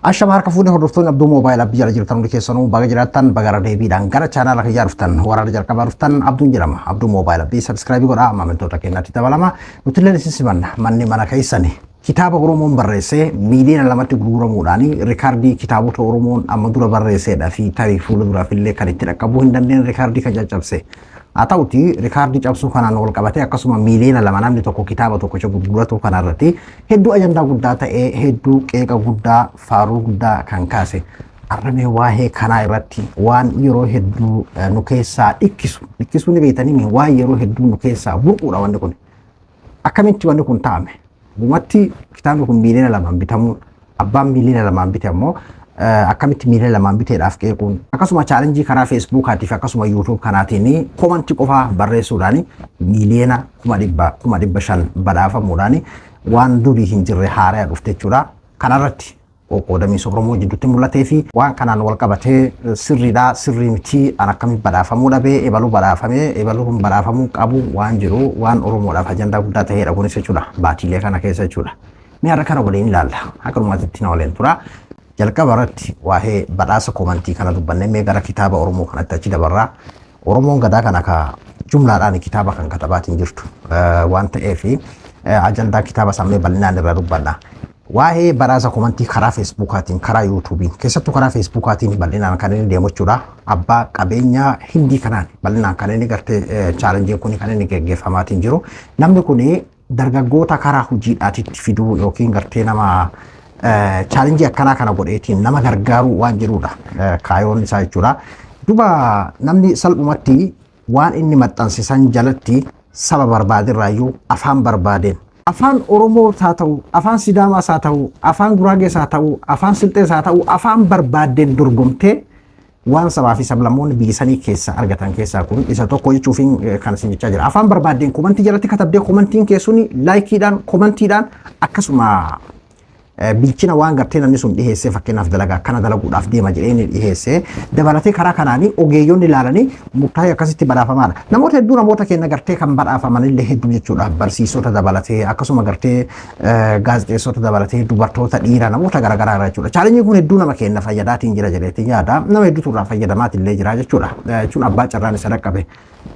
Ashama harka fuudhee hordoftoonni Abduu Moobaayil Abdii jala jirtan hundi keessanuu baga jiraattan baga irra deebiidhaan gara chaanaala kiyyaa dhuftan warra jalqabaa dhuftan Abduun jedhama. Abduu Moobaayil Abdii subscribe godhaa maamiltoota keenyatti dabalama. Nutillee isin simanna manni mana keessani. Kitaaba Oromoon barreessee 2,000,000tti gurguramuudhaan rikaardii kitaabota Oromoon amma dura barreesseedha fi tarii fuula duraaf illee kan itti dhaqqabuu hin dandeenye rikaardii kan caccabse. Haa ta'uti rikaardii cabsuu kanaan wal qabatee akkasuma 2,000,000 namni tokko kitaaba tokkicha gurguratu kanarratti hedduu ajandaa guddaa ta'ee hedduu qeeqa guddaa faaruu guddaa kan kaase. Arramee waa'ee kanaa irratti waan yeroo hedduu nu keessaa dhikkisu dhikkisuu ni beektanii waan yeroo hedduu nu keessaa burquudha wanni kun. Akkamitti wanni kun ta'ame? Dhugumatti kitaabni kun 2,000,000 bitamuun abbaan 2,000,000 bite ammoo akkamitti 2,000,000 biteedhaaf qeequun akkasuma chaalenjii karaa feesbuukaatii fi akkasuma YouTube kanaatiin komantii qofaa barreessuudhaan 100,000,000 500,000 badhaafamuudhaan waan durii hin jirre haaraa dhufte jechuudha. Kanarratti qoqqoodamiinsa Oromoo jidduutti mul'atee fi waan kanaan wal qabatee sirriidhaa sirrii miti an akkamitti badhaafamuu dhabee ebaluu badhaafamee ebaluu kun badhaafamuu qabu waan jiru waan Oromoodhaaf ajandaa guddaa ta'edha kunis jechuudha baatiilee kana keessa jechuudha. Mee har'a kana waliin ilaalla. Akka dhumaatitti na waliin tura. Jalqaba irratti waa'ee badhaasa komantii kana dubbannee mee gara kitaaba Oromoo kanatti achi dabarraa. Oromoon gadaa kana ka jumlaadhaan kitaaba kan katabaatiin jirtu waan ta'eef ajandaa kitaaba sammee bal'inaan irra dubbanna. Waa'ee badhaasa komantii karaa feesbuukaatiin karaa yuutuubiin keessattuu karaa feesbuukaatiin bal'inaan kan inni deemu jechuudha. Abbaa qabeenyaa Hindii kanaan bal'inaan kan inni gartee chaalenjiin kun kan inni geggeeffamaatiin jiru. Namni kun dargaggoota karaa hojiidhaatitti fiduu yookiin gartee nama chaalenjii akkanaa kana godheetiin nama gargaaruu waan jirudha kaayoon isaa jechuudha. Duba namni salphumatti waan inni maxxanse san jalatti saba barbaaderraayyuu afaan barbaadeen afaan Oromoo haa ta'u, afaan Sidaamaas haa ta'u, afaan Guraagees haa ta'u, afaan Silxees haa ta'u, afaan barbaaddeen dorgomtee waan sabaa fi sablammoonni biyya sanii keessa argatan keessaa kun isa tokko jechuufiin kan isin jechaa jira. Afaan barbaaddeen komantii jalatti katabdee komantiin keessuni laayikiidhaan komantiidhaan akkasuma bilchina waan gartee namni sun dhiheessee fakkeenyaaf dalagaa akkana dalaguudhaaf deema jedhee inni dhiheessee dabalatee karaa kanaanii ogeeyyonni ilaalanii murtaa'ee akkasitti badhaafamaadha. Namoota hedduu namoota keenya gartee kan badhaafamanillee hedduu jechuudha. Barsiisota dabalatee akkasuma gartee gaazexeessota dabalatee dubartoota dhiira namoota garaagaraa irraa jechuudha. Chaalenjiin kun hedduu nama keenya fayyadaatiin jira jedheetiin yaada. Nama hedduutu irraa fayyadamaatillee jira jechuudha. Jechuun abbaa carraan isa dhaqqabe.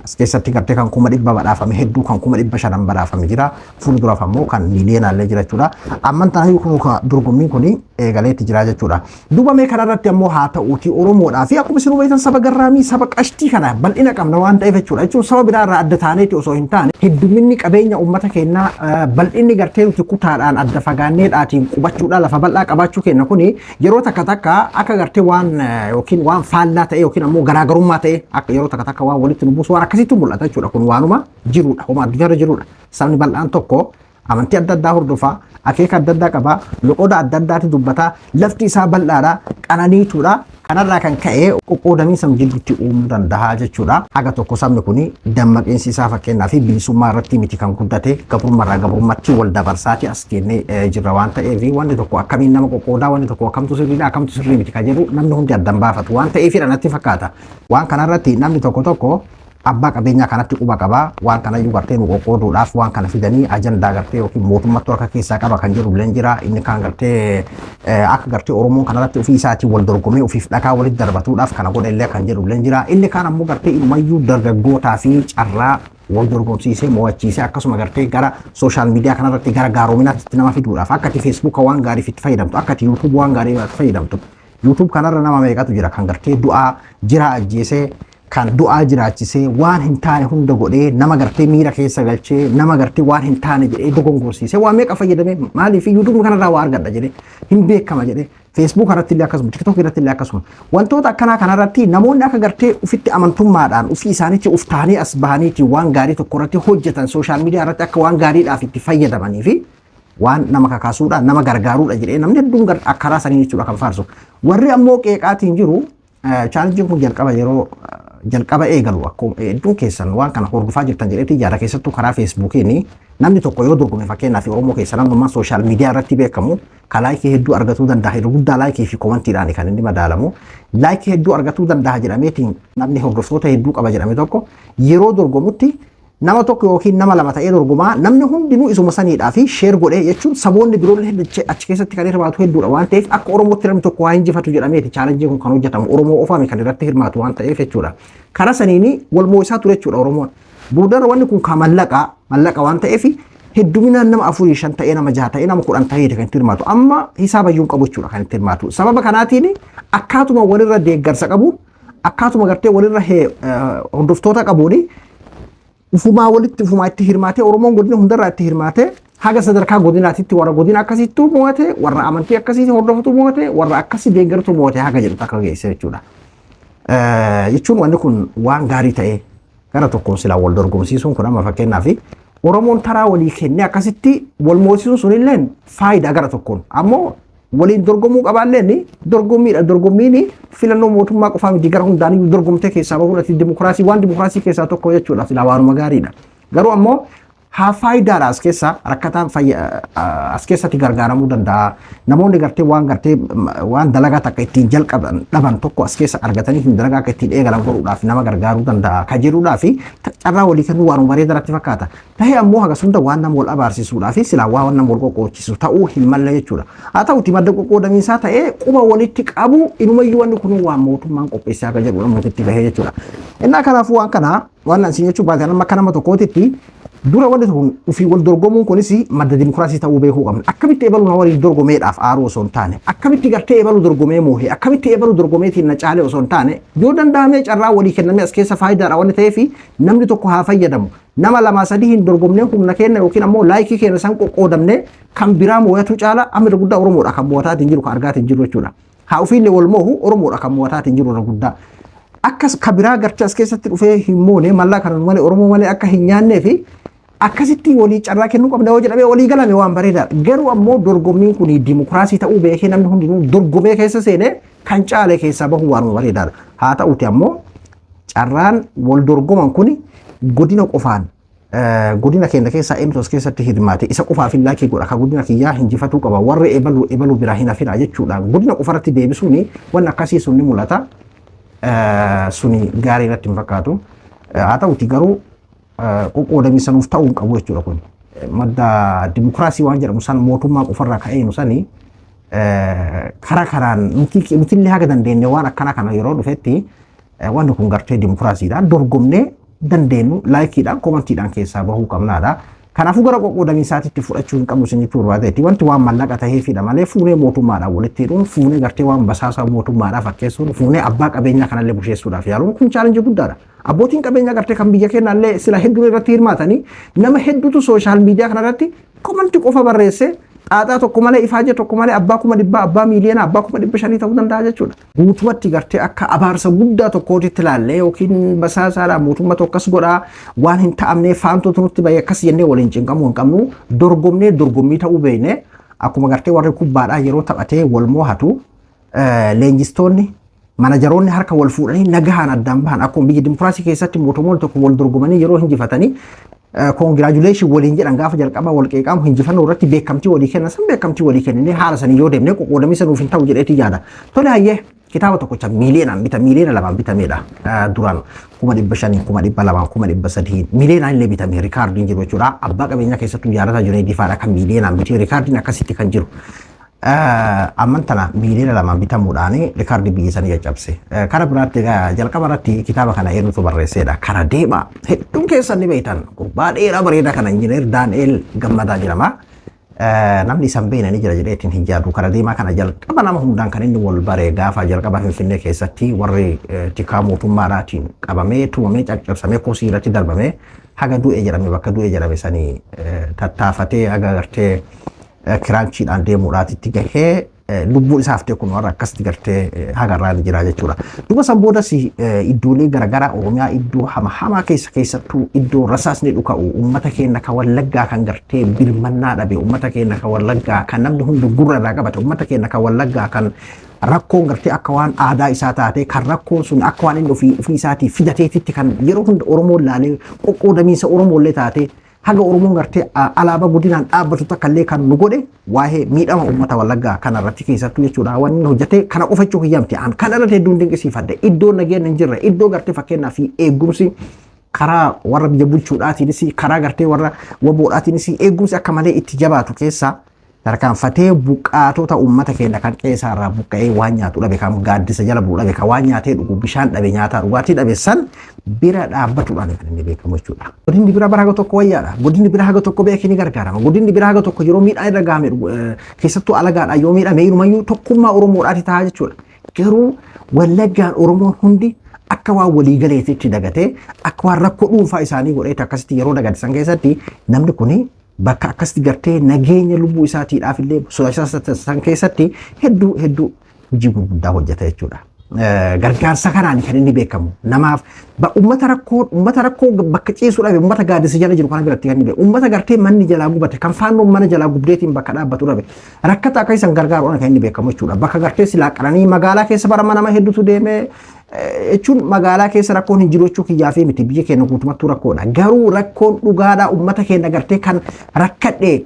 As keessatti gartee kan 100,000 badhaafame hedduu kan 500,000 badhaafame jira. Fuulduraaf ammoo kan miiliyoonaallee jira jechuudha. Amman tanayyuu kun dorgommiin kun eegaleetti jira jechuudha. Duuba mee kanarratti ammoo haa ta'uuti Oromoodhaa fi akkuma isin hubattan saba garraamii saba qashtii kana bal'ina qabna waan ta'eef jechuudha. Jechuun saba biraa irraa adda taaneeti osoo hin taane hedduminni qabeenya uummata keenyaa bal'inni gartee nuti kutaadhaan adda fagaanneedhaatiin qubachuudhaan lafa bal'aa qabaachuu keenya kuni yeroo takka takka akka gartee waan yookiin waan faallaa ta'e yookiin ammoo garaagarummaa ta'e akka yeroo takka takka waan walitti nu buusu waan akkasiitu mul'ata jechuudha. Kun waanuma jirudha. Homa addunyaarra jirudha. Sabni bal'aan tokko amantii adda addaa hordofaa, akeeka adda addaa qabaa, loqoda adda addaati dubbataa, lafti isaa bal'aadha, qananiituudha. Kanarraa kan ka'e qoqqoodamiinsa jidduutti uumuu danda'a jechuudha. Haga tokko sabni kun dammaqiinsi isaa fakkeenyaa fi bilisummaa irratti miti kan guddate gabrummaarraa gabrummaatti wal dabarsaati as kennee jirra waan ta'eef wanni tokko akkamiin nama qoqqoodaa wanni tokko akkamtu sirriidha akkamtu sirrii miti kan jedhu namni hundi addan baafatu waan ta'eefidha natti fakkaata. Waan kanarratti namni tokko tokko abbaa qabeenyaa kanatti quba qaba waan kanayyuu gartee nu qoqqooduudhaaf waan kana fidanii ajandaa gartee yookiin mootummaatti harka keessaa qaba kan jedhu illee jira inni kaan gartee akka gartee Oromoon kanarratti ofii isaatiin wal dorgomee ofiif dhakaa walitti darbatuudhaaf kana godhe illee kan jedhu illee jira inni kaan ammoo gartee inumayyuu dargaggootaa fi carraa wal dorgomsiisee mo'achiisee akkasuma gartee gara sooshaal miidiyaa kanarratti gara gaarominaatti nama fiduudhaaf akka ati feesbuuka waan gaariif itti fayyadamtu akka ati yuutuub waan gaariif itti fayyadamtu yuutuub kanarra nama meeqatu jira kan gartee du'aa jira ajjeesee kan du'aa jiraachisee waan hin taane hunda godhee nama gartee miira keessa galchee nama gartee waan hin taane jedhee dogongorsiisee waan meeqa fayyadamee maaliif yuutuub kanarraa waa argadha jedhee hin beekama jedhee feesbuuk irratti illee akkasuma tiktook irratti illee akkasuma wantoota akkanaa kanarratti namoonni akka gartee ufitti amantummaadhaan ufii isaaniitti uf taanii as bahaniiti waan gaarii tokko irratti hojjetan sooshaal miidiyaa irratti akka waan gaariidhaaf itti fayyadamanii fi waan nama kakaasuudha nama gargaaruudha jedhee namni hedduun karaa sanii jechuudha kan faarsu. Warri ammoo qeeqaatiin jiru chaalenjiin kun jalqaba yeroo jalqaba eegalu akkuma hedduun keessan waan kana hordofaa jirtan jedheetti yaada keessattuu karaa feesbuukiin namni tokko yoo dorgome fakkeenyaaf Oromoo keessa namnummaan sooshaal miidiyaa irratti beekamu ka laayikii hedduu argatuu danda'a yeroo guddaa laayikii fi komantiidhaan kan inni madaalamu laayikii hedduu argatuu danda'a jedhameetiin namni hordoftoota hedduu qaba jedhame tokko yeroo dorgomutti Nama tokko yookiin nama lama ta'ee dorgomaa, namni hundinuu isuma saniidhaa fi share godhee jechuun saboonni biroollee achi keessatti kan hirmaatu hedduudha waan ta'eef, akka Oromootti namni tokko waa injifatu jedhameeti challengeiin kun kan hojjetamu. Oromoo qofaami kan irratti hirmaatu waan ta'eef jechuudha. Karaa saniini wal moo'isaa ture jechuudha Oromoon. Boodarra wanni kun kan mallaqa mallaqa waan ta'eef, hedduminaan nama afurii, shan ta'ee, nama jaha ta'ee, nama 10 ta'ee kan itti hirmaatu. Amma hisaabayyuu hin qabu jechuudha kan itti hirmaatu. Sababa kanaatiin akkaatuma walirra deeggarsa qabuun, akkaatuma gartee walirra hordoftoota qabuuni, ufumaa walitti ufumaa itti hirmaatee, Oromoon godina hundarraa itti hirmaatee, haga sadarkaa godinaatitti warra godina akkasittuu mo'ate, warra amantii akkasii hordofatu mo'ate, warra akkasii deeggartu mo'ate haga jedhu takka geesse jechuudha. Jechuun wanni kun waan gaarii ta'e gara tokkoon silaa wal dorgomsiisuun kun, amma fakkeenyaaf Oromoon taraa walii kennee akkasitti wal moosisuun sunilleen faayidaa gara tokkoon, ammoo waliin dorgomuu qabaalleen dorgommiidha. Dorgommiin filannoo mootummaa qofaa miti, gara hundaaniyyuu dorgomtee keessaa bahuun ati dimokiraasii, waan dimokiraasii keessaa tokko jechuudha, silaa waanuma gaariidha. Garuu ammoo haa faayidaadha as keessa rakkataan as keessatti gargaaramuu danda'a. Namoonni gartee waan gartee waan dalagaa takka ittiin jalqaban dhaban tokko as keessa argatanii hin dalagaa akka ittiin eegalan godhuudhaaf nama gargaaruu danda'a. Ka jedhuudhaa fi carraa walii kennuu waanuma bareedaa natti fakkaata. Tahee ammoo haga sunda waan nama wal abaarsiisuudhaa fi silaa waan nama wal qoqqoochisu ta'uu hin malle jechuudha. Haa ta'uti, madda qoqqoodamiinsaa ta'ee quba walitti qabu inumayyuu wanni kun waan mootummaan qopheessee akka jedhu namootatti bahee jechuudha. Innaa kanaafuu waan kana waan isin jechuu baate, amma akka nama tokkootitti, dura wanti kun ofii wal dorgomuun kunis madda dimokiraasii ta'uu beekuu qabna. Akkamitti ebaluu na waliin dorgomeedhaaf aaruu osoo hin taane, akkamitti gartee ebaluu dorgomee moohe, akkamitti ebaluu dorgomeetiin na caale osoo hin taane, yoo danda'amee carraa walii kennamee as keessa faayidaadha wanni ta'eef namni tokko haa fayyadamu. Nama lamaa sadii hin dorgomnee humna keenya yookiin ammoo likeii keenya san qoqqoodamnee kan biraa moo'atu caala. Amma irra guddaa Oromoodha kan mo'ataatiin jiru, kan argaatiin jiru jechuudha. Haa ofiillee wal moohu, Oromoodha kan mo'ataatiin jiru irra guddaa. Akkas ka biraa gartee as keessatti dhufee hin moone, mallaa kana malee Oromoo malee akka hin nyaannee fi akkasitti walii carraa kennuu qabna yoo jedhamee walii galame waan bareedaadha. Garuu ammoo dorgommiin kun dimokiraasii ta'uu beekee namni hundinuu dorgomee keessa seenee kan caale keessaa bahu waanuma bareedaadha. Haa ta'uti ammoo carraan wal dorgoman kun godina qofaan, godina keenya keessaa eenyutu as keessatti hirmaate, isa qofaaf hin likeii godha, ka godina kiyyaa hinjifatuu qaba, warri ebaluu ebaluu biraa hin hafina jechuudhaan godina qofarratti deebisuun wanni akkasii sun ni mul'ata. Suni gaarii irratti hin fakkaatu. Haa ta'uti garuu qoqqoodamiinsa nuuf ta'uu hin qabu jechuudha kun. Madda dimokiraasii waan jedhamu san mootummaa qofarraa ka'ee nu sani karaa karaan nutillee haga dandeenye waan akkana kana yeroo dhufetti wanni kun gartee dimokiraasiidhaan dorgomnee dandeenyu likeiidhaan commentiidhaan keessaa bahuu qabnaadha. Kanaafuu gara qoqqoodamiinsaatitti fudhachuu hin qabnu isin jechuu barbaadeetti. Wanti waan mallaqa taheefidha malee fuunee mootummaadhaan walitti hidhuun, fuunee gartee waan basaasaa mootummaadhaa fakkeessuun, fuunee abbaa qabeenyaa kanallee busheessuudhaaf yaaluun kun challengeii guddaadha. Abbootiin qabeenyaa gartee kan biyya keenyaallee sila hedduun irratti hirmaatanii, nama hedduutu social media kanarratti commentii qofa barreessee xaaxaa tokko malee, ifaajee tokko malee abbaa 100,000, abbaa miiliyoona, abbaa 500,000 ta'uu danda'a jechuudha. Guutumatti gartee akka abaarsa guddaa tokkootitti ilaallee yookiin basaasaadha, mootummaa tokkos godhaa, waan hin ta'amne faantotu nutti bahee akkas jennee waliin cinqamuu hin qabnu. Dorgomnee dorgommii ta'uu beekne, akkuma gartee warri kubbaadhaa yeroo taphatee wal moohatu leenjistoonni, manageroonni harka wal fuudhanii nagahaan addaan bahan, akkuma biyya dimokiraasii keessatti mootummoonni tokko wal dorgomanii yeroo hinjifatanii congratulation waliin jedhan, gaafa jalqabaa wal qeeqaamu hinjifannoo irratti beekamtii walii kennan san beekamtii walii kennine haala sanii yoo deemne qoqqoodamisa nuuf hin ta'u jedheeti yaada. Tole, hayyee, kitaaba tokkocha miiliyoonaan bita, miiliyoona 2n bitameedha. Duraan 500,000, 200,000, 300,000, miiliyoonaan illee bitame recordiin jiru jechuudha. Abbaa qabeenyaa keessattuu Jaalataa Junaydii fa'aadha kan miiliyoonaan bitee recordiin akkasitti kan jiru. Amman tana miiliyoona 2n bitamuudhaan recordii biyya sanii caccabse. Kara biraatti egaa jalqaba irratti kitaaba kana eenyutu barreessedha? Kara deemaa hedduun keessan ni beektan. Gurbaa dheeraa bareedaa kana Injiinar Daani'eel Gammadaa jedhama. Namni isan beekne ni jira jedheetiin hin yaadu. Kara deemaa kana jalqaba nama hundaan kan inni wal bare gaafa jalqaba Finfinnee keessatti warri tikaa mootummaadhaatiin qabamee, tumamee, caccabsamee, kosii irratti darbamee, haga du'e jedhame, bakka du'e jedhame sanii tattaafatee haga gartee kiraanchiidhaan deemuudhaatitti gahee lubbuun isaa haftee kun warra akkasitti gartee haga irraa ni jira jechuudha. Duba san boodas iddoolee garaagaraa Oromiyaa iddoo hama hamaa keessa, keessattuu iddoo rasaasni dhuka'u, uummata keenya kan Wallaggaa kan gartee birmannaa dhabe, uummata keenya kan Wallaggaa kan namni hundi gurra irraa qabate, uummata keenya kan Wallaggaa kan rakkoon gartee akka waan aadaa isaa taate, kan rakkoon sun akka waan inni ofii ofii isaatii fidateetitti, kan yeroo hunda Oromoon laalee qoqqoodamiinsa Oromoollee taate, haga Oromoon gartee alaabaa guddinaan dhaabbatu takka illee kan nu godhe, waa'ee miidhama uummata Wallaggaa kanarratti keessattuu jechuudha. Wanni inni hojjete kana qofa jechuu kiyya miti. An kana irratti hedduun dinqisiifadhe. Iddoo nageenya hin jirre, iddoo gartee fakkeenyaa fi eegumsi Karaa warra biyya bulchuudhaatiinis, karaa gartee warra waboodhaatiinis eegumsi akka malee itti jabaatu keessa tarkaanfatee buqqaatota uummata keenya kan qe'ee irraa buqqa'ee waan nyaatu dhabe, kan gaaddisa jala bu'u dhabe, kan waan nyaatee dhugu bishaan dhabe, nyaataa dhugaatii dhabe san bira dhaabbatuudhaan kan inni beekamu jechuudha. Godinni bira bara haga tokko wayyaadha. Godinni bira haga tokko beekee ni gargaarama. Godinni bira haga tokko yeroo miidhaan irra gahame, keessattuu alagaadhaan yoo miidhame, inumayyuu tokkummaa Oromoodhaati ta'a jechuudha. Garuu Wallaggaan Oromoon hundi akka waan waliigaleetitti dagatee, akka waan rakkoo dhuunfaa isaanii godheeti akkasitti yeroo dagate san keessatti, namni kuni bakka akkasitti gartee nageenya lubbuu isaatiidhaaf illee sodaachisaa san keessatti hedduu hedduu hojii gurguddaa hojjeta jechuudha. Gargaarsa kanaan kan inni beekamu namaaf uummata rakkoo bakka ciisuu dhabe, uummata gaaddisa jala jiru kana biratti kan inni beekamu, uummata gartee manni jalaa gubate, kan faannoon mana jalaa gubdeetiin bakka dhaabbatu dhabe, rakkata akka isan gargaaru kan inni beekamu jechuudha. Bakka gartee silaa qananii magaalaa keessa barama nama hedduutu deemee jechuun, magaalaa keessa rakkoon hin jiru jechuu kiyyaa fi miti, biyya keenya guutummattuu rakkoodha. Garuu rakkoon dhugaadhaa uummata keenya gartee kan rakkadhe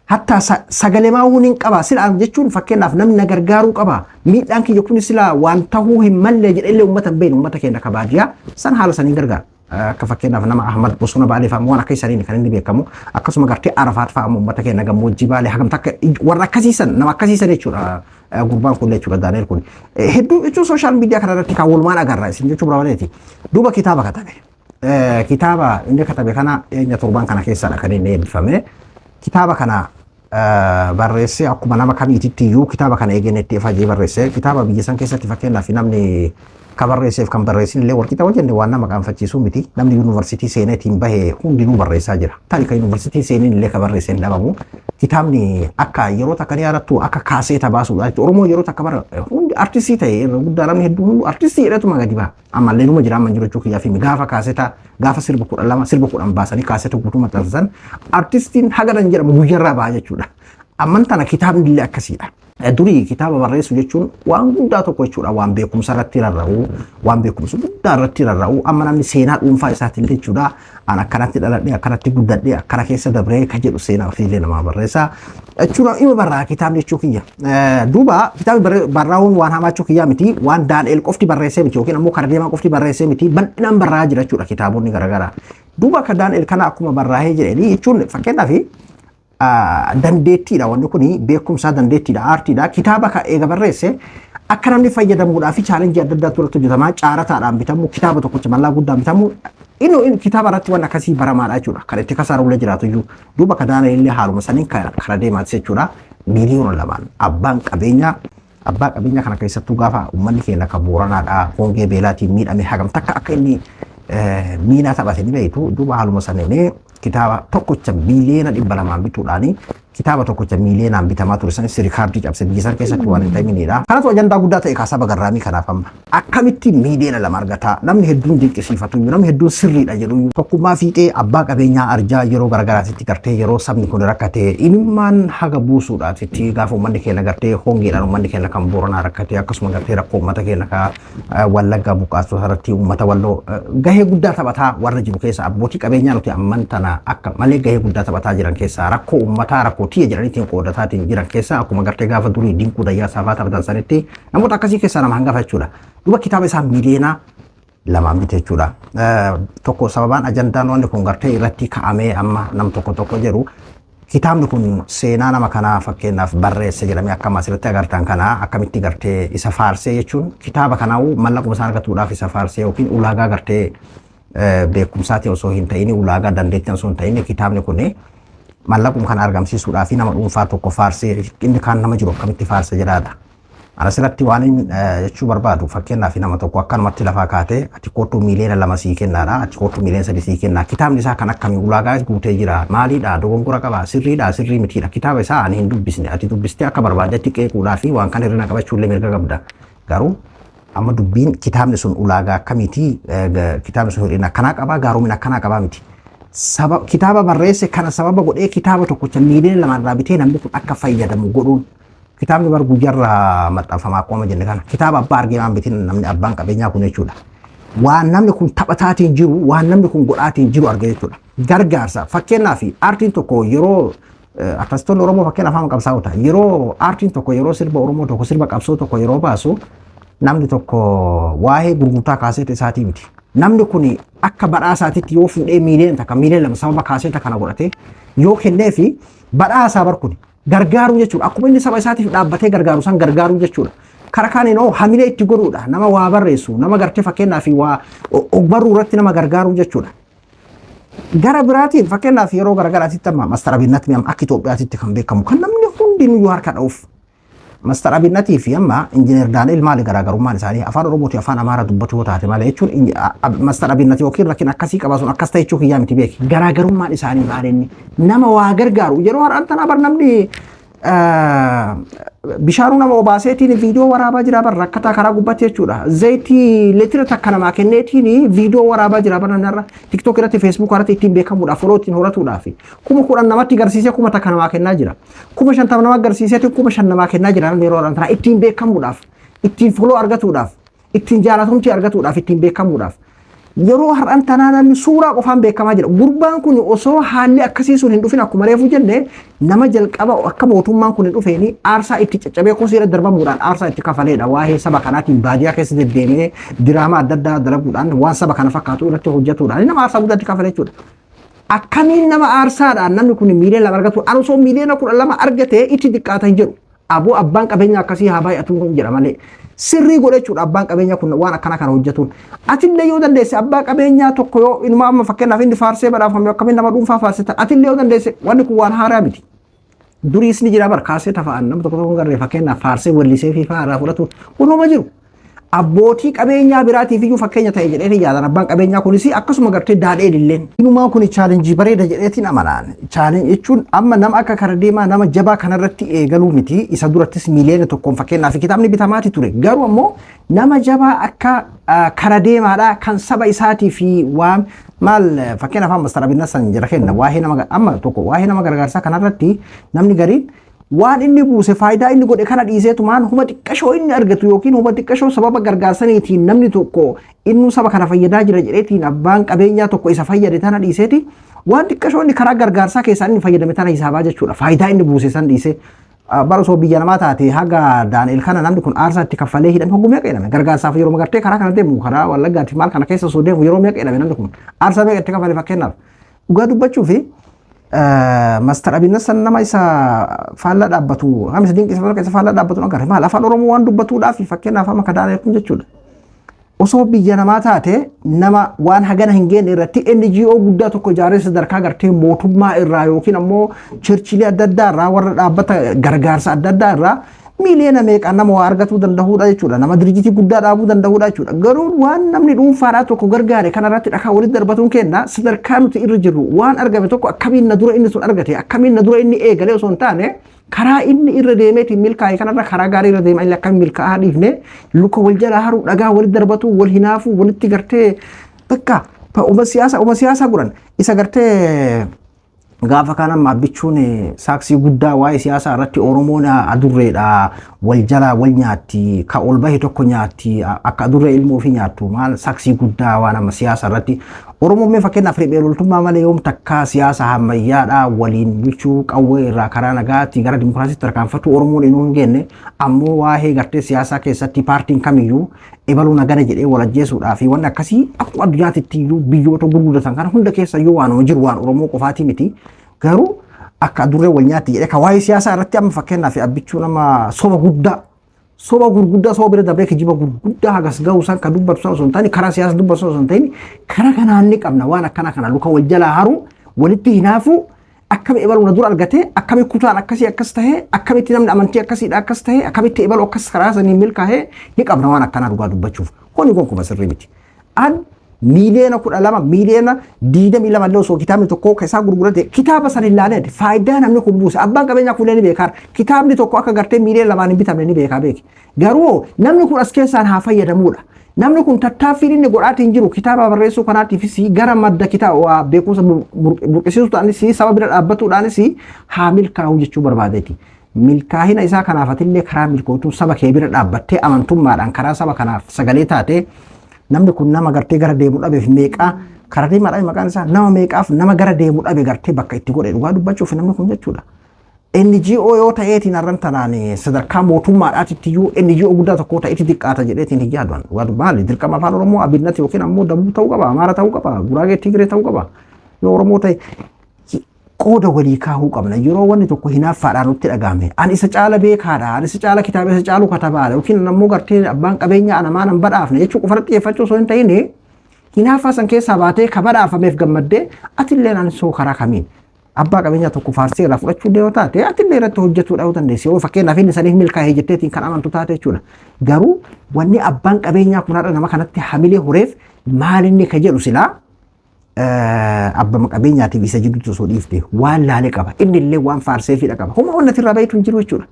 hatta sagalee maa'uun hin qaba silaa jechuun, fakkeenyaaf namni na gargaaruu qaba, miidhaan kiyya kun silaa waan tahuu hin malle jedhee uummata hin beekne, uummata keenya kabaadiyaa san haala saniin gargaara. Akka fakkeenyaaf nama Ahmad Bosona Baalee fa'aa waan akka isaniin kan inni beekamu, akkasuma gartee Arafaat fa'aa uummata keenya gammoojjii Baalee hagam takka warra akkasiisan, nama akkasiisan jechuudha. Gurbaan kun jechuudha, Daaneel kun. Hedduu jechuun social media kana irratti kan walumaan agarra isin jechuu barbaadeeti. Duuba kitaaba katabe. Kitaaba inni katabe kana eenyu torban kana keessadha kan inni eebbifame. Kitaaba kana barreessee, akkuma nama kamiititti iyyuu kitaaba kana eegeen itti ifajee barreesse. Kitaaba biyya san keessatti fakkeenyaaf namni ka barreesseef kan barreessin illee walqixa hojjenne waan nama qaanfachiisuu miti. Namni yuunivarsiitii seeneetiin bahe hundinuu barreessaa jira. Tarii kan yuunivarsiitii seeneen illee ka barreesse hin dhabamu. Kitaabni akka yeroo takka ni yaadattu akka kaaseeta baasuudha. Oromoo yeroo takka bara hundi artistii ta'e, irra guddaa namni hedduun artistii jedhatuma gadi baha. Ammallee numa jira, amma jiru jechuu kiyyaa fi gaafa kaaseeta, gaafa sirba 12, sirba 10 baasanii kaaseeta guutuu maxxansan, artistiin hagadan jedhamu guyyarraa baha jechuudha. Amman tana kitaabni illee akkasiidha. Durii kitaaba barreessu jechuun waan guddaa tokko jechuudha. Waan beekumsa irratti rarra'u, waan beekumsa guddaa irratti rarra'u. Amma namni seenaa dhuunfaa isaatiin jechuudha. An akkanatti dhaladhee, akkanatti guddadhee, akkana keessa dabree ka jedhu seenaa ofiillee namaa barreessa. Jechuudha, ima barraa kitaabni jechuu kiyya. Duuba kitaabni barraa'uun waan hamaa jechuu kiyyaa miti. Waan Daan'eel qofti barreessee miti yookiin ammoo kara deemaa qofti barreessee miti. Bal'inaan barraa'aa jira jechuudha kitaabonni garaagaraa. Duuba akka Daan'eel kana akkuma barraa'ee jedhanii jechuun, fakkeenyaaf dandeettiidha, wanni kun beekumsaa, dandeettiidha, aartiidha. Kitaaba ka eega barreesse akka namni fayyadamuudhaa fi challenge adda addaatu irratti hojjetamaa, caarataadhaan bitamu, kitaaba tokkocha mallaa guddaan bitamu, inni kitaaba irratti waan akkasii baramaadha jechuudha. Kan itti kasaarullee jiraatu iyyuu. Duuba ka Daana'el illee haaluma saniin kara deemaati jechuudha. 2 miiliyoona abbaan qabeenyaa, abbaa qabeenya kana keessattuu gaafa uummanni keenya akka Booranaadhaa hongee beelaatiin miidhame hagam takka akka inni miinaa taphate ni beektu. Duuba haaluma saniin kitaaba tokkocha 200 miiliyoona bituudhaani kitaaba tokkocha miiliyoonaan bitamaa ture sanis rikaardii cabse biyya san keessatti waan hin ta'inidha. Kanatu ajandaa guddaa ta'e kaasaba garraamii kanaaf amma. Akkamitti 2 miiliyoona argataa? Namni hedduun dinqisiifatu, namni hedduun sirriidha jedhu. Tokkummaa Fiixee abbaa qabeenyaa arjaa yeroo garagaraatitti gartee yeroo sabni kun rakkate imimmaan haga buusuudhaatitti, gaafa uummanni keenya gartee hongeedhaan uummanni keenya kan Booranaa rakkate, akkasuma gartee rakkoo uummata keenya kan Wallaggaa buqqaasuu irratti uummata Walloo gahee guddaa taphataa warra jiru keessa, abbootii qabeenyaa nuti amman tana akka malee gahee guddaa taphataa jiran keessaa, rakkoo uummataa rakkoo tiyya jedhaniitiin qoodataatiin jiran keessaa, akkuma gartee gaafa durii Dinquu Dayyaa Saafaa taphatan sanitti namoota akkasii keessaa nama hangafa jechuudha. Duuba kitaaba isaa 2 miiliyoona bite jechuudha. Tokko sababaan ajandaan wanni kun gartee irratti ka'amee amma nam tokko tokko jedhu, kitaabni kun seenaa nama kanaa fakkeenyaaf barreesse jedhamee akkama asirratti agartan kana akkamitti gartee isa faarsee jechuun, kitaaba kanaa'uu mallaquma isaa argatuudhaaf isa faarsee yookiin ulaagaa gartee beekumsaatii osoo hin ta'in, ulaagaa dandeettii osoo hin ta'in, kitaabni kun mallaquma kana argamsiisuudhaaf nama dhuunfaa tokko faarsee inni kaan nama jiru akkamitti faarse jedhaadha. Ana asirratti waan jechuu barbaadu, fakkeenyaaf nama tokko akkanumatti lafaa kaatee ati kootuu 2 miiliyoona sii kennaadha, ati kootuu 3 miiliyoona sii kennaa, kitaabni isaa kan akkamii, ulaagaa guutee jira, maaliidha, dogongora qaba, sirriidha, sirrii mitiidha, kitaaba isaa ani hin dubbisne, ati dubbistee akka barbaaddetti qeequudhaa fi waan kana hir'ina qabachuu illee mirga qabda. Garuu amma dubbiin kitaabni sun ulaagaa akkamiiti, kitaabni sun hir'ina akkanaa qabaa, gaaromina akkanaa qabaa miti. Kitaaba barreesse kana sababa godhee kitaaba tokkocha 2 miiliyoona irraa bitee namni kun akka fayyadamu godhuun, kitaabni bar guyyaarraa maxxanfama akkuma jenne kana, kitaaba abbaa argee waan bitin namni abbaan qabeenyaa kun jechuudha. Waan namni kun taphataatiin jiru, waan namni kun godhaatiin jiru arge jechuudha. Gargaarsa fakkeenyaaf aartiin tokko yeroo artistoonni Oromoo, fakkeenyaaf afaan qabsaa'ota, yeroo aartiin tokko yeroo sirba Oromoo tokko, sirba qabsoo tokko yeroo baasu, namni tokko waa'ee gurgurtaa kaaseeta isaatii miti. Namni kun akka badhaasaatitti yoo fuudhee 1,000,000 1,2 million sababa kaaseeta kana godhatee yoo kenneefi, badhaasaa bar kun gargaaruu jechuudha. Akkuma inni saba isaatiif dhaabbatee gargaaru san gargaaruu jechuudha. Karaa kaaniin hoo hamilee itti godhuudha. Nama waa barreessu, nama gartee fakkeenyaaf waa ogbarruu irratti nama gargaaruu jechuudha. Gara biraatiin, fakkeenyaaf yeroo garagaraatitti amma Master Abinnat amma akka Itoophiyaatitti kan beekamu, kan namni hundinuyyuu harka dha'uuf. Master Abinnatii fi amma Injiinar Daani'el maali garaagarummaan isaanii? Afaan Oromooti Afaan Amaaraa dubbatu yoo taate malee jechuun, Master Abinnat yookiin rakkina akkasii qaba sun akkas ta'e jechuu kiyyaa miti, beeki. Garaagarummaan isaanii maali? Inni nama waa gargaaru yeroo har'aan tanaa bar namni bishaanuu nama obaaseetiin viidiyoo waraabaa jira bar, rakkataa karaa gubbaatti jechuudha. Zayitii leetira 1 namaa kenneetiin viidiyoo waraabaa jira bar namni har'a TikTok irratti, Facebook irratti ittiin beekamuudhaaf, follow ittiin horatuudhaaf. 10,000 namatti garsiisee 1,000 namaa kennaa jira. 50,000 nama agarsiiseetiin 5,000 namaa kennaa jira namni yeroo har'aan tanaa ittiin beekamuudhaaf, ittiin follow argatuudhaaf, ittiin jaalatamtii argatuudhaaf, ittiin beekamuudhaaf. Yeroo har'aan tanaa namni suuraa qofaan beekamaa jira. Gurbaan kun osoo haalli akkasii sun hin dhufin, akkuma reefu jenne, nama jalqaba akka mootummaan kun hin dhufeeni aarsaa itti caccabee kosii irra darbamuudhaan aarsaa itti kafaleedha. Waa'ee saba kanaatiin baadiyyaa keessa deddeemee diraamaa adda addaa dalaguudhaan, waan saba kana fakkaatu irratti hojjetuudhaan nama aarsaa guddaa itti kafale jechuudha. Akkamiin nama aarsaadhaan namni kun 2 million argatu, ani osoo 12 million argate itti xiqqaata hin jedhu. Aboo, abbaan qabeenya akkasii haa baay'atu jedha malee. Sirrii godhe jechuudha abbaan qabeenyaa kun waan akkana kana hojjetuun. Atillee yoo dandeesse abbaa qabeenyaa tokko yoo inuma amma fakkeenyaaf inni faarsee badhaafame, akkamiin nama dhuunfaa faarsita? Atillee yoo dandeesse, wanni kun waan haaraa miti. Duriis ni jira bar, kaasee tafa'an nama tokko tokko garree fakkeenyaaf faarsee wallisee fi faaraa fudhatu kun homa jiru. Abbootii qabeenyaa biraatiif iyyuu fakkeenya ta'e jedhee yaadan abbaan qabeenyaa kunis, akkasuma gartee daadheen illeen. Inumaa kun challenge bareeda jedheetiin amanaan. Challenge jechuun amma nama akka kara deemaa nama jabaa kanarratti eegaluu miti. Isa durattis 1 million fakkeenyaaf kitaabni bitamaati ture. Garuu ammoo nama jabaa akka kara deemaadha kan saba isaatii fi waan maal, fakkeenyaaf amma Master Abinna san jira kenna waa'ee nama amma tokko waa'ee nama gargaarsaa kanarratti namni gariin waan inni buuse, faayidaa inni godhe kana dhiiseetumaan huma xiqqashoo inni argatu yookiin huma xiqqashoo sababa gargaarsaniitiin namni tokko innuu saba kana fayyadaa jira jedheetiin abbaan qabeenyaa tokko isa fayyade tana dhiiseeti waan xiqqashoo inni karaa gargaarsaa keessaa inni fayyadame tana hisaabaa jechuudha. Faayidaa inni buuse san dhiisee. Bara osoo biyya namaa taate haga Daani'el kana namni kun aarsaa itti kaffalee hidhame hogguu meeqa hidhame? Gargaarsaaf yeroo magartee karaa kana deemu, karaa Wallaggaatti maal kana keessa osoo deemu yeroo meeqa hidhame namni kun? Aarsaa meeqa itti kaffale? Fakkeenyaaf dhugaa dubbachuu fi Master Abinna san nama isa faallaa dhaabbatu, nama isa dinqisiifatu, isa faallaa dhaabbatu agarre. Maal, Afaan Oromoo waan dubbatuudhaaf fakkeenyaaf amma ka kun jechuudha. Osoo biyya namaa taate nama waan hagana hin geenye irratti NGO guddaa tokko ijaaree sadarkaa gartee mootummaa irraa yookiin ammoo churchiilee adda addaa irraa, warra dhaabbata gargaarsa adda addaa irraa miiliyoona meeqaan nama waa argatuu danda'uudha jechuudha. Nama dirjitii guddaa dhaabuu danda'uudha jechuudha. Garuu waan namni dhuunfaadhaa tokko gargaare kanarratti dhakaa walitti darbatuun kenna sadarkaa nuti irra jirru waan argame tokko akkamiin na dura inni sun argate, akkamiin na dura inni eegale osoo hin taane, karaa inni irra deemeetiin milkaa'e kanarra karaa gaarii irra deema inni akkamiin milkaa'aa dhiifne, luka wal jalaa haruu, dhagaa walitti darbatu, wal hinaafuu, walitti gartee bakka uma siyaasaa godhan. Isa gartee gaafa kaan amma abbichuun saaksii guddaa waa'ee siyaasaa irratti Oromoon adurreedha, wal jalaa wal nyaatti, ka ol bahe tokko nyaatti, akka adurree ilmoo ofii nyaattu, maal saaksii guddaa waan amma siyaasa irratti Oromoon mee fakkeenyaaf riphee loltummaa malee yoom takkaa siyaasa ammayyaadhaa waliin bulchuu, qawwee irraa karaa nagaatti gara dimokiraasiitti tarkaanfatu Oromoon inuu hin geenne. Ammoo waa'ee gartee siyaasaa keessatti paartiin kamiyyuu ebaluu nagana jedhee wal ajjeesuudhaa fi wanni akkasii akkuma addunyaatitti iyyuu biyyoota gurguddatan kana hunda keessa iyyuu waanuma jiru, waan Oromoo qofaatii miti. Garuu akka adurree wal nyaatti jedhee ka waa'ee siyaasaa irratti amma fakkeenyaaf abbichuu nama soba guddaa, soba gurguddaa, soba bira dabree kijiba gurguddaa hagas gahu san ka dubbatu san osoo hin taane, karaa siyaasa dubbatu san osoo hin ta'in, karaa kanaan ni qabna waan akkana kana luka wal jalaa haruu, walitti hinaafuu, akkami ebaluu na dura argate, akkami kutaan akkasii akkas tahe, akkamitti namni amantii akkasiidha akkas tahe, akkamitti ebaluu akkas karaa saniin milkaa'ee ni qabna waan akkanaa. Dhugaa dubbachuuf kuni gonkumaa sirrii miti. An 12 million, 22 million illee osoo kitaabni tokko akka isaa gurgurate kitaaba san hin laalee faayidaa namni kun buuse, abbaan qabeenyaa kun ni beekaa, kitaabni tokko akka gartee 2 million hin bitamne ni beekaa beeki. Garuu namni kun as keessaan haa fayyadamuudha. Namni kun tattaaffiin inni godhaatiin jiru kitaaba barreessuu kanaatiifis gara madda kitaaba beekumsa burqisiisuudhaanis saba bira dhaabbatuudhaanis haa milkaa'u jechuu barbaadeeti. Milkaa'ina isaa kanaaf atillee karaa milkootuu saba kee bira dhaabbattee amantummaadhaan karaa saba kanaaf sagalee taatee, namni kun nama gartee gara deemu dhabeef meeqaa karaa deemaa dhabe, maqaan isaa nama meeqaaf nama gara deemu dhabe gartee bakka itti godhe, dhugaa dubbachuuf namni kun jechuudha. NGO yoo ta'eetiin har'an tanaan sadarkaa mootummaadhaatitti iyyuu NGO guddaa tokko ta'eeti xiqqaata jedheetiin hin yaaduan. Maali dirqama afaan Oromoo Abinnati yookiin ammoo Dabuu ta'uu qaba, Amaara ta'uu qaba, Guraagee Tigree ta'uu qaba. Yoo Oromoo ta'e qooda walii kaahuu qabna. Yeroo wanni tokko hinaaffaadhaan nutti dhagahame. Ani isa caala beekaadha, ani isa caala kitaaba isa caalu katabaadha yookiin ammoo gartee abbaan qabeenyaa ana maan hin badhaafne jechuu qofarratti xiyyeeffachuu osoo hin ta'in hinaaffaa san keessaa baatee ka badhaafameef gammaddee atillee ani soo karaa kamiin abbaa qabeenyaa tokko faarsee irraa fudhachuu illee yoo taate atillee irratti hojjetuudha yoo dandeesse yoo fakkeenyaaf inni saniif milkaa'ee jetteetiin kan amantu taate jechuudha. Garuu wanni abbaan qabeenyaa kun har'a nama kanatti hamilee horeef maal inni ka jedhu silaa abbama qabeenyaatiif isa jidduutti osoo dhiifte waan laalee qaba. Inni illee waan faarseefidha qaba. Homa wanni irraa baay'eetu hin jiru jechuudha.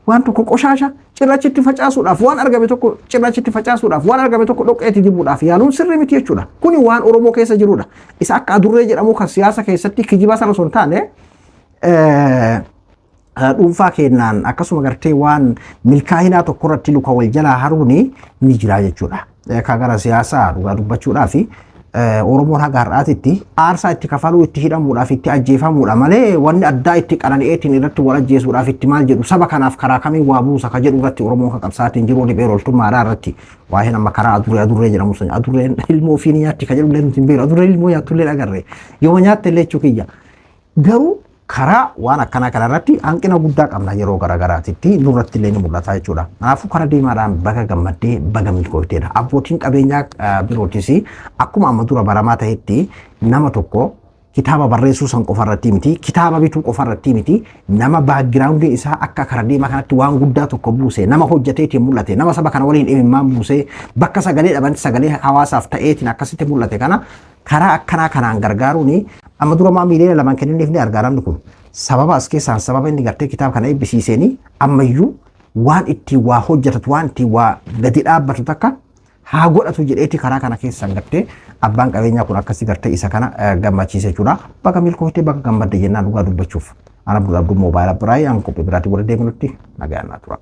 Waan tokko qoshaasha cirrachitti facaasuudhaaf waan argame tokko cirrachitti facaasuudhaaf waan argame tokko dhoqqeetti dibuudhaaf yaaluun sirrii miti jechuudha. Kuni waan Oromoo keessa jirudha. Isa akka adurree jedhamu kan siyaasa keessatti kijiba sana osoo hin taane dhuunfaa kennaan akkasuma gartee waan milkaa'inaa tokko irratti luka wal jalaa haruun ni jira jechuudha. Kan gara siyaasaa dhugaa dubbachuudhaaf Oromoon haga har'aatitti aarsaa itti kafaluu itti hidhamuudhaaf itti ajjeefamuudha malee wanni addaa itti qanani'eetiin irratti wal ajjeesuudhaaf itti maal jedhu saba kanaaf karaa kamiin waa buusa ka jedhu irratti Oromoon kan qabsaatiin jiru riphee loltummaadhaa irratti waa'een amma karaa adurree adurree jedhamu sun adurreen ilmoo ofii ni nyaatti ka jedhu illee nuti hin beeknu adurreen ilmoo nyaattu illee agarre yoo nyaatte illee jechuu kiyya garuu karaa waan akkanaa kanarratti hanqina guddaa qabna yeroo garaagaraatitti nurratti illee ni mul'ata jechuudha. Kanaafuu karaa deemaadhaan baga gammaddee baga milkoofteedha. Abbootiin qabeenyaa birootis akkuma amma dura baramaa ta'etti nama tokko kitaaba barreessuu san qofarratti miti kitaaba bituu qofarratti miti nama backgroundiin isaa akka karaa deemaa kanatti waan guddaa tokko buuse nama hojjeteetiin mul'ate nama saba kana waliin imimmaan buusee bakka sagalee dhaban sagalee hawaasaaf ta'eetiin akkasitti mul'ate kana karaa akkanaa kanaan gargaaruun amma dura maa miiliyoona 2 kenniniif ni argaa namni kun sababa as keessaan sababa inni gartee kitaaba kana eebbisiiseenii ammayyuu waan ittiin waa hojjetatu waan ittiin waa gadi dhaabbatu takka haa godhatu jedheeti karaa kana keessaan gartee abbaan qabeenyaa kun akkasii gartee isa kana gammachiise jechuudha. Bakka milkooftee bakka gammadde jennaan dhugaa dubbachuuf. Ana Abdul Abduu Moobaayil Abiraayii an qophii biraatiin wal deebinutti nagaan naa tura.